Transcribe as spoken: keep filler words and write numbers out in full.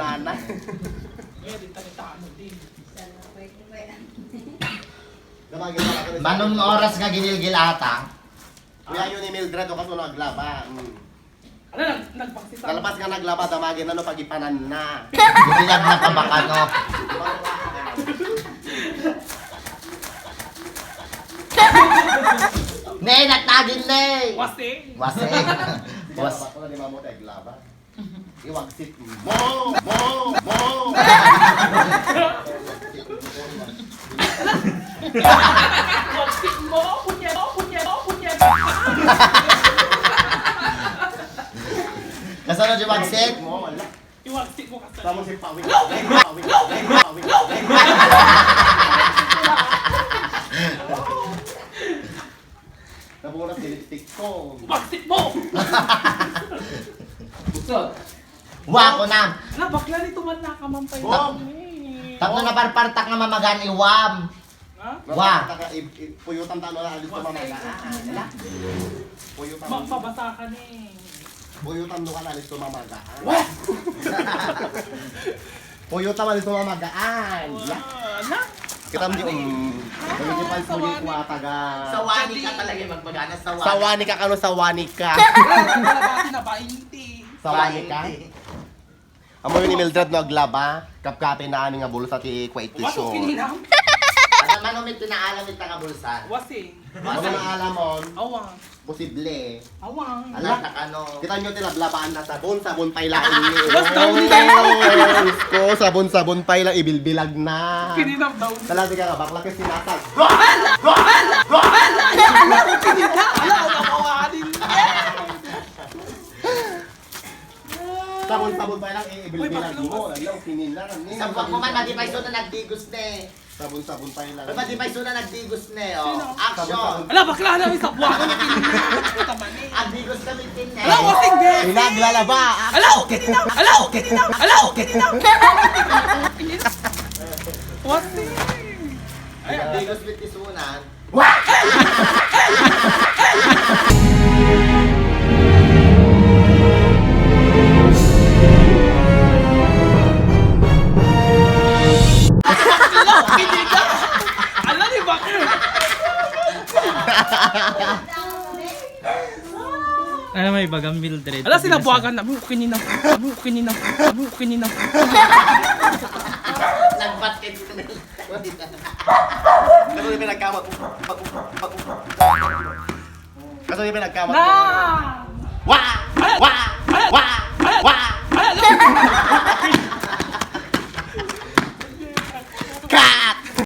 kunana. Damagin na ako ni Manong oras nga ginilgil ata. Kuya, yun ni Mildred, o kaso naglaba. Mm. Ala, nag-, nagpaksit ako. Nalabas nga naglaba, damagin na no pagipanan na. Bilag na tabaka, no? Ne, natagin, ne! Wasi! Wasi. Was. Nalabas ko na, di ba mo tayo glaba? Iwagsit mo! Mo! Mo! Mo! Wagsit mo! Punyet! Punyet! Punyet! Kasano di wagsit? Mo, wala. Iwagsit mo kasi. Tama si Pawit. No! Pawit. No! Pawit. No! Nabunas yung lipstick ko. Bakit mo? Bukso. Wa ko na. Ala, bakla nito man nakaman pa yun. Bom! Eh. Tapno naparpartak nga mamagaan iwam. Ha? Wa. Taka, i-, i-, puyutan tano na alis Wa, mamagaan. Ala. Puyutan. Magpabasa ka ni. Puyutan do ka na alis mamagaan. Wa! Puyo ta man ito mamagaan. Wala. Kita mo di, um, Ah, hindi pa sa yung wani. Kuwata ga. Sa wani ka talaga magmagana, sa wani. Sa wani ka, kano sa wani ka? Kalabati na bainte. Sa wani ka? Bainte. Amo yun ni Mildred no aglaba, kapkape na amin nga bulsa ti kuwait Wa, tissue. Kinina. Asa man umit tinaalam ita nga bulsa? Wasing. Ano na alamon? Awang. Posible. Awang. Ala, ano? Kita nyo, tinablabaan na sabon, sabon pay lang ini. Mas daw nila. Diyos ko, sabon, sabon pay lang, ibilbilag na. Kininam daw. Talaga ka, bakla kasi sinasag. Ala, ala, ala, ala, ala, ala, ala, ala, ala, ala, Sabon-sabon pa lang, eh, Uy, ibilbilag bakla mo. Mas- Ala, kininan, eh. Sabon mo man, madi pa iso na nagdigos na, eh. Sabon-sabon pa lang. Uy, madi pa iso na nagdigos na, eh, oh. Sino? Action! Sabon-sabon. Ala, bakla na, may sabwa. Ano na kininan? Puta man, eh. Agdigos kami, tin, eh. Ala, wasing, be! Pinaglalaba. Ala, okay na! Ala, okay na! Ala, okay na! Wasing! Ay, agdigos, bitisunan. Ala, di ba? Ano may bagang Mildred? Ala, sinabuagan na. Ano, kinina. Ano, kinina. Ano, kinina. Nagbat ka dito. Kaso di pinagkamot. Kaso di pinagkamot. Na! Wa! Wa! Wa! Wa! Wa!